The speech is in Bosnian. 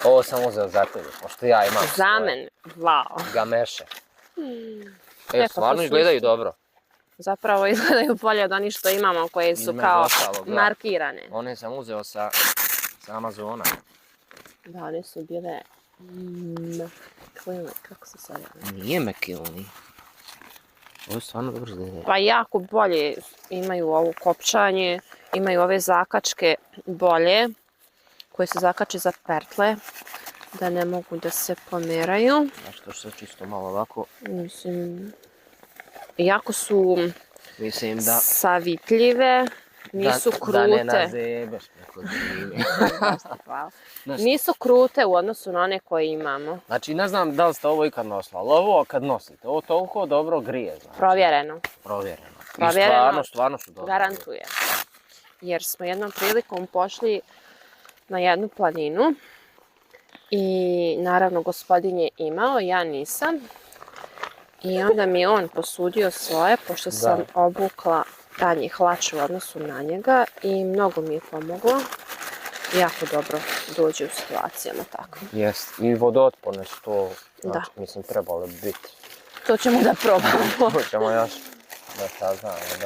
Ovo sam uzeo za tebe, pošto ja imam Za svoje mene, wow. gameše. Pa Stvarno to su izgledaju isto. dobro. Zapravo izgledaju bolje od onih što imamo koje su Između kao ostalog, da. markirane. One sam uzeo sa Amazona. Da, one su bile... kako se sad javlja? Nije mekilni. Ovo je stvarno dobro izgledaju. Pa jako bolje imaju ovo kopčanje, imaju ove zakačke bolje, koje se zakače za pertle, da ne mogu da se pomeraju. Znači to što čisto malo ovako. Mislim, jako su Mislim da... savitljive, nisu krute. Da ne nazebeš preko zime. Hvala. Nisu krute u odnosu na one koje imamo. Znači ne znam da li ste ovo ikad nosili, ali ovo kad nosite, ovo toliko dobro grije. Znači. Provjereno. Provjereno. Provjereno. I stvarno su dobro. Garantuje. Jer smo jednom prilikom pošli na jednu planinu i naravno gospodin je imao, ja nisam. I onda mi je on posudio svoje, pošto sam obukla tanji hlač u odnosu na njega i mnogo mi je pomoglo. Jako dobro dođe u situacijama tako. Jest, i vodootporne su to, Da. mislim, trebalo biti. To ćemo da probamo. To ćemo još da saznamo, da.